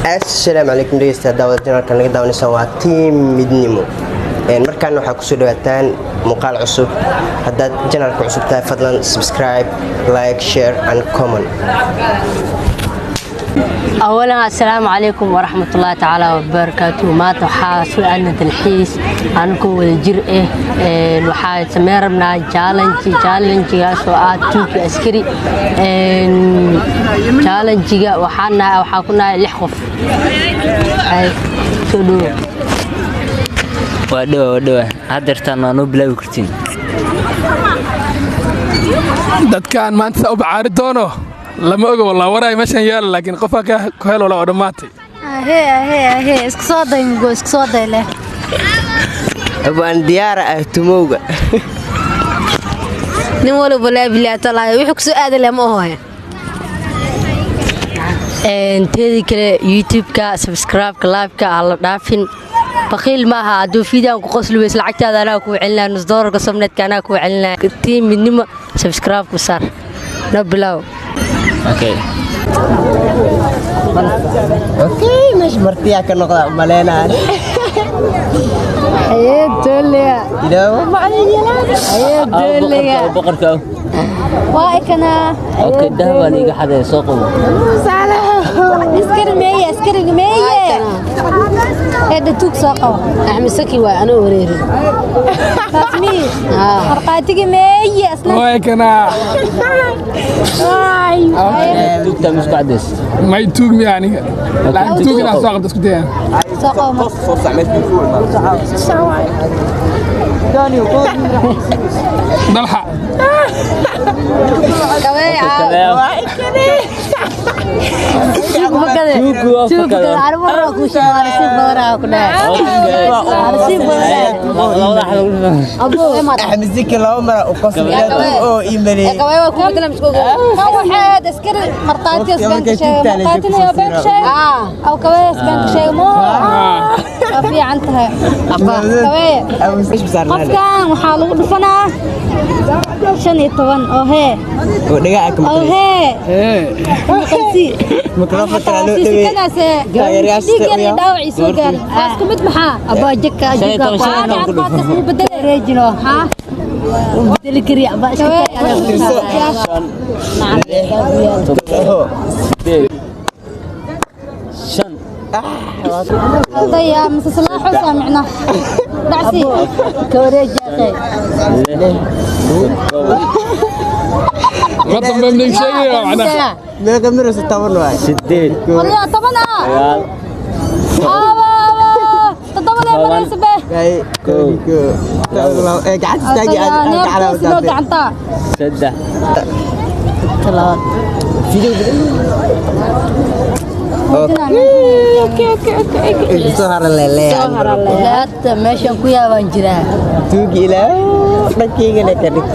Assalaamu calaykum dhegeystayaal, daawada channelka naga daawanaysaan waa Team Midnimo. Markaana waxaa kusoo dhawaataan muuqaal cusub. Haddaad channelka cusub tahay, fadlan subscribe, like, share and comment. Awalan, assalaamu calaykum waraxmatullaahi tacaala wabarakaatuhu. Maanta waxaa soo aadna dalxiis anagoo wada jir ah. Waxaa sameyn rabnaa challenge, challengegaas oo ah tuugi askari. Challengega waxaa ku nahay lix qof. Ay, soo dhowo. Waa dhowa, waa dhowa. Haddeertaan waa noo bilaabi kartiin. Dadkaan maanta saa u bacaari doono lama ogo. Walaa waraay meeshan yaala, laakiin qofka ka ku hel wala oo dhammaatay. Ahee, ahee, ahee, isku soo day mugo, isku soo day leh. Waan diyaara ah tumowga. Nin waliba laa bilaa talaayo wuxuu kusoo aadi leh ma ohoye. Teedii kale, YouTube-ka subscribe-ka, like-ka aan la dhaafin. Bakiil maaha. Hadduu fiidaan ku qosli weys, lacagtaada anaa kuu celinaya, nus doolarka Somnedka anaa kuu celinaya. Team Midnimo subscribe ku saar. No bilow. Okay. Okay, meesha martiyaa ka noqda umaleynaan. Ayee doolaya. Ilaawo macalin yalaan. Ayee doolaya. Boqorka. Waa ikana. Okay, dahab baa liiga xaday, soo qabo. Askari meeye? Askariga meeye? Eedha, tuug soo qabo. Axmed Saki waay, anoo wareerin. Taasmii marqaatigi meeye asna? Way kanaa. Tuugtaa misku cadays. May, tuug miya aniga? Laakiin tuug inaan soo qabto isku dayaan. Soo qabo marka. Dalxa. Tuug fakade. Tuuggu waa Tuug fakade. fakade. Arrin warraa kuu sheego, waa nasiib badanaa ku dhahay. Waa nasiib badanaa. Labada xal. Abo. Axmed Ziki laba mara u qosli oo ii maleeyay. Qabay waa ku bedela misko. Kan waxaad askari marqaati asbaan ka sheego, marqaatina waa been ka sheego aw kaweey asbaan ka sheego moo. Waa fiican tahay kaweey. Qofkan waxaa lagu dhufanaa 15 oo hee. Oo dhagaa ka oo maqlay. Hee. Ee. Maqalsi. Mikrofoonka loo dhawey. Taageerayaasha dhiiggan iyo dhaawacii soo gaaray waa isku mid maxaa? Abaa jaka Shan iyo jaka. toban, 15 ku dhufo. Caafimaadkaas muu bedelay? Wareejino. Haa. Bedeli kariya abaa iska. 8, 5. Odaya mise salaaxo saamicna dhacsi. Ka wareejaaqay. 6, 7. Ma dambe mnig sheegaya macnaha. Meeqa miraysa? 10 waay. 8. Waliyaa 10 ah. 9. Aba aba, 7 lee maraysa be. Ay, kow, kow, labo, ee gacanta taagi aad Neefkoos loo gacantaa. 3. Video. Soo hara leeleeya. Laata meeshan ku yaabaan jiraa. Tuugi ilaa dhankaygana ka dhig.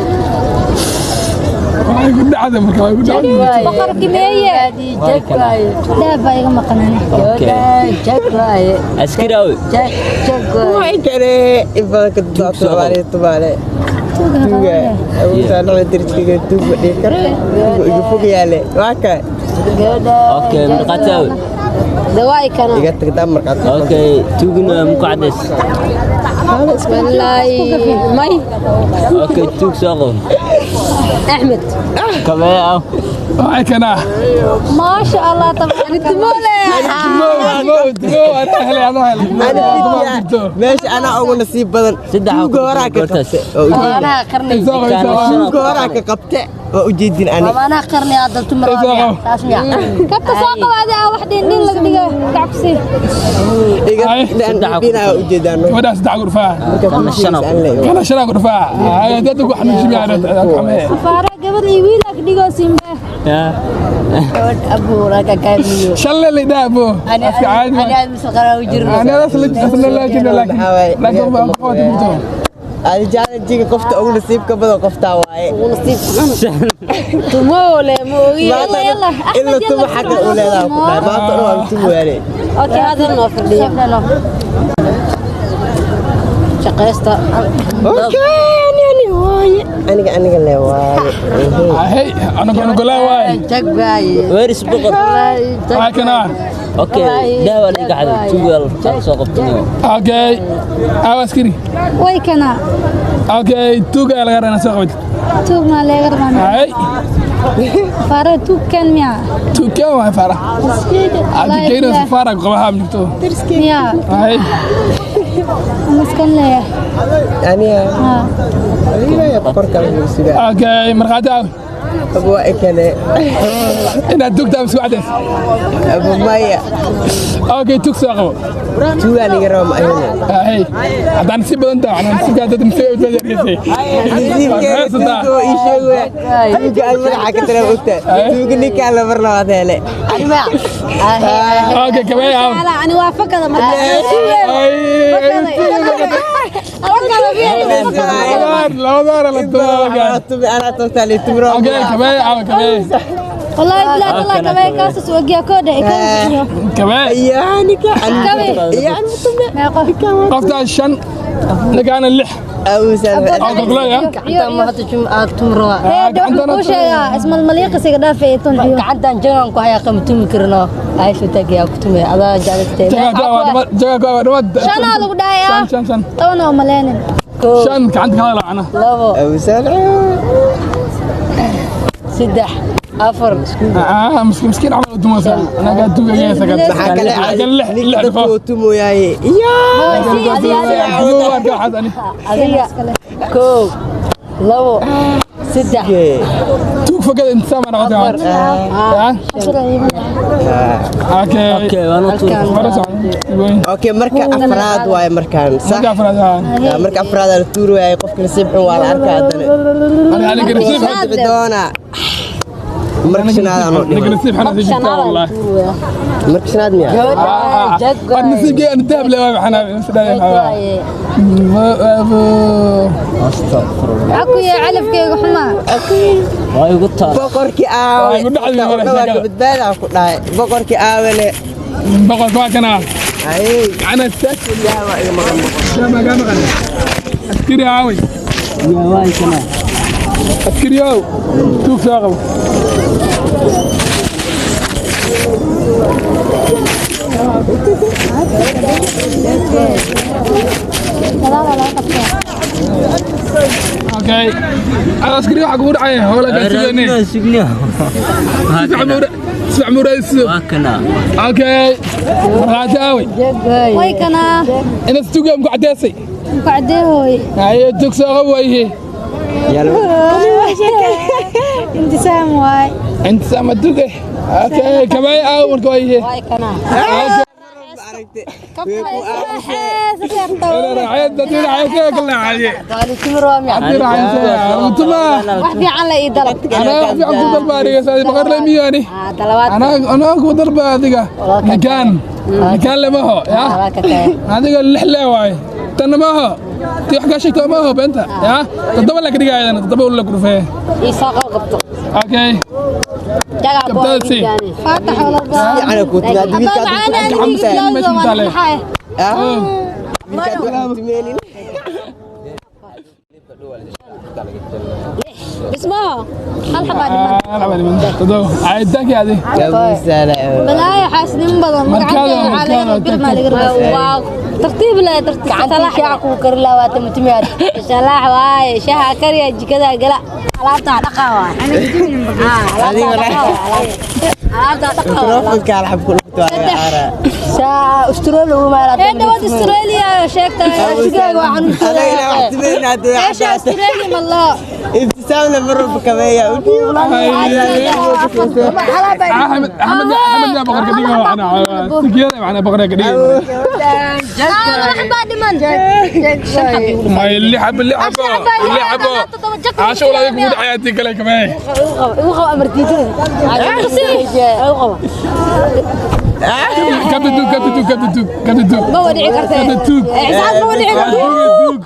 Waa igu dhacda marka, waa igu dhacda. Boqorkii meeye? Jag waaye. Dahab baa iga maqanane. Jag waaye. Askari aw. Jag, jag waaye. Way kare in badan ka Tuug soo qabo. Tubaale tubaale tuuga awuusaa dirjiga tuug ma dhihi kare. Tuuga igu fog yaale waa ka. Okay, marqaati aw. Dawaay kana. Iga tagtaa markaad. Okay, tuugina muku cadays. Wallahi may. Okay, tuug soo qabo. Axmed. Kabee aw. Way kanaa. Maasha Allah tabaaraka. Tumole. Tumow, tumow, tumow, anaa helay, anaa helay. Tumow jirto. Meesha anaa ugu nasiib badan. Saddex tuuga horaa ka goortaas. qabte waa ujeedin. Amaanaha qarni. Soo qabo, soo qabo. Tuuga horaa ka qabte waa ujeedin ani. Amaanaha qarni aad daltu marwaa. Taas miya. Kabta soo qabaade ah, wax dhiin dhiin laga dhiga dhacsi. Iga Ay. dhinaa waa ujeedaan. Gabadhaas 3 ku dhufaa. Kana shan ku dhufo. Kana 5 ku dhufaa. Ay, dadku ku xanuunjimiya xamee. Afaara gabar iyo wiil ag dhigoo simbe. Gabadh abu raka kaamiyo. Shan le lidhaa bo. Ani Afka caadi ani ma. aad misal qaraa u jirno. Ani adas la asla la jirno, laakiin Maxaa waaye? laakiin waa qoota jirto. Adi challenge qofta ugu nasiibka badan qoftaa waaye. Tumole ma ogi. Maanta yalla, in la Axmed, tumo yalla, xaqa u leedahay ku dhahay maanta dhan waa tumo waale. Okay, hadan noo fadhiya. Shaqaysta. Okay, ani ani Waaye aniga, aniga le waaye. Hey, anagu anugula waay. Jag waaye. Weris boqor. Waa kana. Okay, daawa la iga xaday, tugal soo qabtay. Okay, aw askari. Way kana. Okay, tuuga laga rabaa soo qabtid. Tuug maa leega rabaa? Hay. Faara, tuugkan miya? Tuugkan waay faara. Adi kayna faara qabaha mjugto. Miya? Hay. Amaskan leeyahay. Aniga? Haa. Aniga boqorka lagu sugaa. Okay, markhaati aw. Abu, waa ikane. Inaad tuugtaa isku cadays. Abu, maya. Okay, tuug soo qabo. Tuugaa liga raba ma ahine. Hey, haddaan si badan tahay, waxaan si dad nasiib u jeedisay. Nasiibkeeda tuuga oo ii sheeg waay. Tuuga aan madaxa ka tira ogta. Tuuga ninkaan la mar labaad hele. Okay, kabay aw. Ani waa fakada marka. Labada la tuuga. Tumi anaa toogtaa lii tumro. Okay, kabay aw, kabay. Wallahi bilahi wallahi kabay kaasas wagiya koodha ikoo. Kabay. Yaa ninkaan. Kabay. Yaa tumne. Meeqo? Qoftaa 5, ninkaana 6. Awsan. Oo goglaya. Gacantan ma hadda jum aad tumroa. Ee, wuxuu kuu sheegaa ismalmaliiqisiga dhaafay tun iyo. Gacantan jagan ku hayaa, qama tumi karno. Ayshu tagiyaa ku tumay adaa jeclastay. Jaga ku waa dhama, jaga ku waa dhama. Shanaa lagu dhahayaa. 5, 5, 5. 10 oo maleenin. 5 gacanta kala laacana. 2. Awsan. 3, 4. Ah, miskiin miskiin camal dumaysa. Anaga tuuga geesa ka. Maxaa kale? 6 Ninka 6 dadku uu tumooyaaye. Yaa. Adiga 1, 2, 3. Tuug fakada intisaam ana noqotay. Okay. Okay, waan u tuur. Okay, marka afraad waaye markaan. Sax. Marka afraad. Yaa, marka afraad la tuuri waaye, qofka nasiib xun waa la arkaa haddana. Aniga nasiib xun. Dhici doona. Marka shanaad aan u Aniga dhiman. nasiib xun si jirta wallahi. Marka shanaad miya? War nasiibkay aan dahab le waa maxana isdhahay. Akuya calafkeyga xumaa. Waa igu taal. Boqorkii aawe. Waa igu dhacday hore Waa ka sheekada. badbaada ku dhahay. Boqorkii aawene. Boqorka waa kana. Ay. Gacana taag. Yaa, waa iga maqan boqor. Shama ga maqan. Askari aaway. Yaa waa kana. Askari yow. Tuug soo qabo. Okay. Askari waxa kugu dhacay hoola ka suganay. Sugniyo. Sifac muraayis. Waa kana. Okay. Markhaati aaway. Way kana. Inaad tuugam ku cadeysay. Ku cadeehooy. Haye, tuug soo qabo wayhe. Intisaam waay. Inta sama tuuge. Okay, kabay aaw marka wayhe. Way kana. Aragtay. Waali tumroa miya? Wax fiican la ii dalab. Dalabaad. Adiga 6 le waay, tanna maaho, ti wax kaa sheegto maaho beenta ya 7 la ka dhigaayana 7 la ku dhufee. Ii soo qabto. Okay. Jagaa. Kabtada sii. Faatax wala baa. Fiican ku tumaa Haddaba wiilka. macana aniga ilowda waan maxay. Ah. Wiilka wax tumeenin. Bismaha. Hal xabaa dhiman. 7 caayitaankii adi. Awsan. Balaayo xaasnin badan. Markaada, Magacayga waxaa laga markaada, rabaa bir maa laga rabaa. Waa tartiib la tartiib. Gacantii shaaca kuu kari lahaa waa tamatumiyaad. Shalaax waaye, shaha kariya, jikada gala, alaabta dhaqaa waaye. Adiga Alaabta dhaqaa waaye. Mikrofonka alxab ku dhufto waa laga caaraa. Shaaca Australia ugu maalaad. Ee, dhawaad Australia sheegtay. Sigaaga waa xanuunsanaya. Adiga inaa wax tumeenin haddii wax Meesha cadaato. Australia ma loo. Ibtisaamna mar walba kabeeya u dhiibo. Axmed, Axmed, Axmed yaa boqorka dhiga waxna sikiyada waxna boqorka dhiga. Hal xabaa dhiman. May 6 xabo, 6 xabo, 6 xabo caasho walaal kugu dhacay tii kale kamee. Igu qabo amartiitada. Igu qabo. Kabta tuug, kabta tuug, kabta tuug, kabta tuug. Ma wadici kartee. Kabta tuug. Xisaab ma wadici kartee. Tuug, tuug.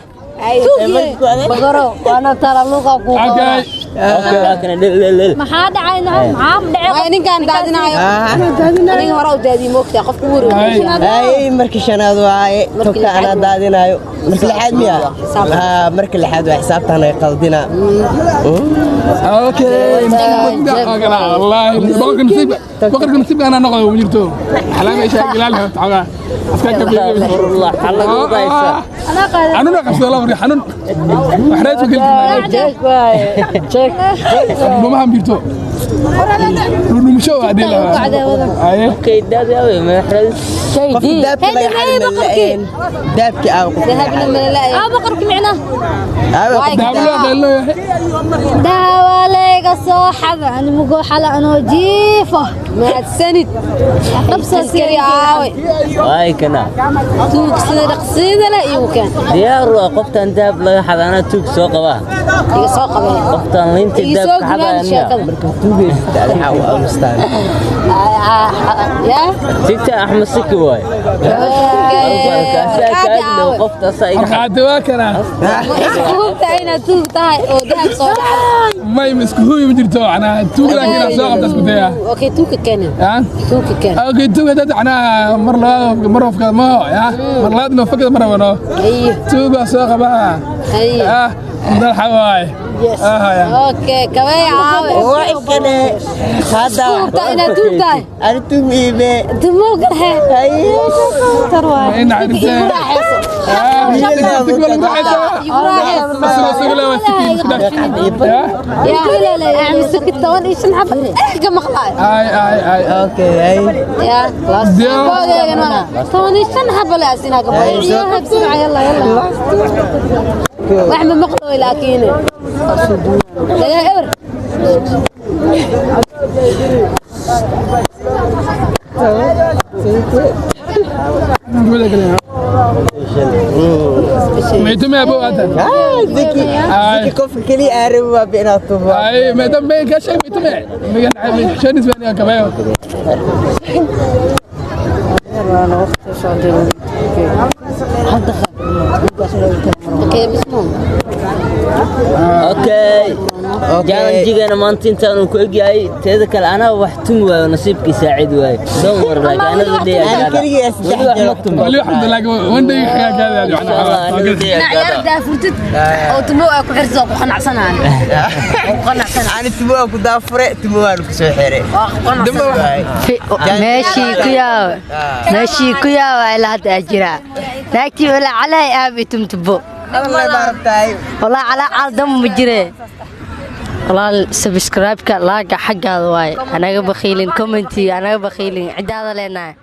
Bagoro waana taala luuqa kuu Okay. qaba. Okay, waa kana dhel dhel dhel. Maxaa dhacay? Maxaa dhacay? Waa ninkaan daadinaayo. Anaa daadinayo. Aniga hore u daadiyey, moogtaa qofka ugu horreeyay. Ay, markii shanaad waaye. Togta anaa daadinayo. Marka lixaad miya? Haa, marka lixaad waa. Xisaabtaan ay qaldina. Okay, wallaahi boqorka nasiibka, boqorka nasiibka anaa noqday. Ma jirto xalaama isha ilaali xogaa afka ka fiiriyo. Astaghfirullah, xallaga u daysa. Anaa qaaday. Xanuun qabsada la marka xanuun waxreed ku gelin. Jeeg waaye, jeeg. Dhumaha ma jirto, dhudhumasho waa dhila. Aye. Okay, daadi awey madaxraadis. Qofka daabka laga xaday ma la'een? Daabki aaw qofka laga Dahabna xaday? ma la Aa, boqorki micnaa. Aaw qofka. Dahab loo qeylino yahay. Dahawaalayga soo xada animugoo xala anoo jiifo. Mahadsanid. Qabsoo. Askari aaway? Waay kana. Tuug sida dhaqsiida leh igu keen. Diyaar waa qoftan dahab laga xada, anaa tuug soo qabaa. Iga soo qabay. Qoftan liinta Iga dahab soo ka xada gumaan aniga. sheekada. Marka tuugaysid adaxa u aamustaan. Yaa. Tigta Axmed Siki waay. Kaasaa Markhaati kaa dhow aaway? qofta asaa iga xad. Markhaati waa kana. Ma isku hubtaa inaad tuug tahay oo dahab soo dhacay? May, ma isku hubi, ma jirto anaa tuug, laakiin inaan soo qabta isku daya. Okay, tuugka keenin. Ya. Tuugka keen. Okay, tuug hadda anaa mar labaad mar wafka ma ya mar labaad no fakada mar rabano. Ayo. Tuug waa soo qabaa. Ayo. Ah, dalxa waay. Yes. Ah, ya. Okay, kaway aaway? Waa ikane hadda. Isku hubtaa inaad tuug tahay? Ani tuug iibe. Dumoga he. In Igu arintee. raaxayso. Ah, tik wala raaxaysa. Igu raaxayso. Asoo soo la waa sikiin isku dhaaf ya. Yaa. Axmed Siki 15 xabo eh ka maqlaay. Ay ay ay. Okay, ay. Yaa. Diyaar. Koodeegana 15 xabo le asinaa ka Ay, badan. soo Yalla yalla. Wax ma maqlooy laakiin. Laga eber. Meetume abo ata. Ah, ziki ziki, qofka keliya aan rabin waa inaad tubo. Ay, meetum me ka shay meetume. Megan ay shanis bani kabayo. Okay, bismo. Okay. Challenge-geena maanta intaan uu ku egyahay. Teeda kale anaa wax tumi waayo, nasiibkii saacid waayo. Don't worry, like another day I Ani got it. keligii saddex Weli wax jeer ma tumin. Wali alhamdulillah one day xagaa kaada. Insha Allah, another day I got it. Daafurtid oo tumo ay ku xirso ku qanacsanaan. Ku qanacsanaan. Ani tumo waan ku daafure, tumo waan ku soo xiray. Waa ku qanacsanaan. Meeshii ku yaawa, meeshii ku yaawa ilaa hadda aa jiraa naagtii walaa calaa aabi tumtubo. Allah baartaay. Walaa calaa cal damba ma jiree. Walaal, subscribe-ka laaga xaggaada waaye, anaga bakhiilin, comment anaga bakhiilin, ciddaada leenahay.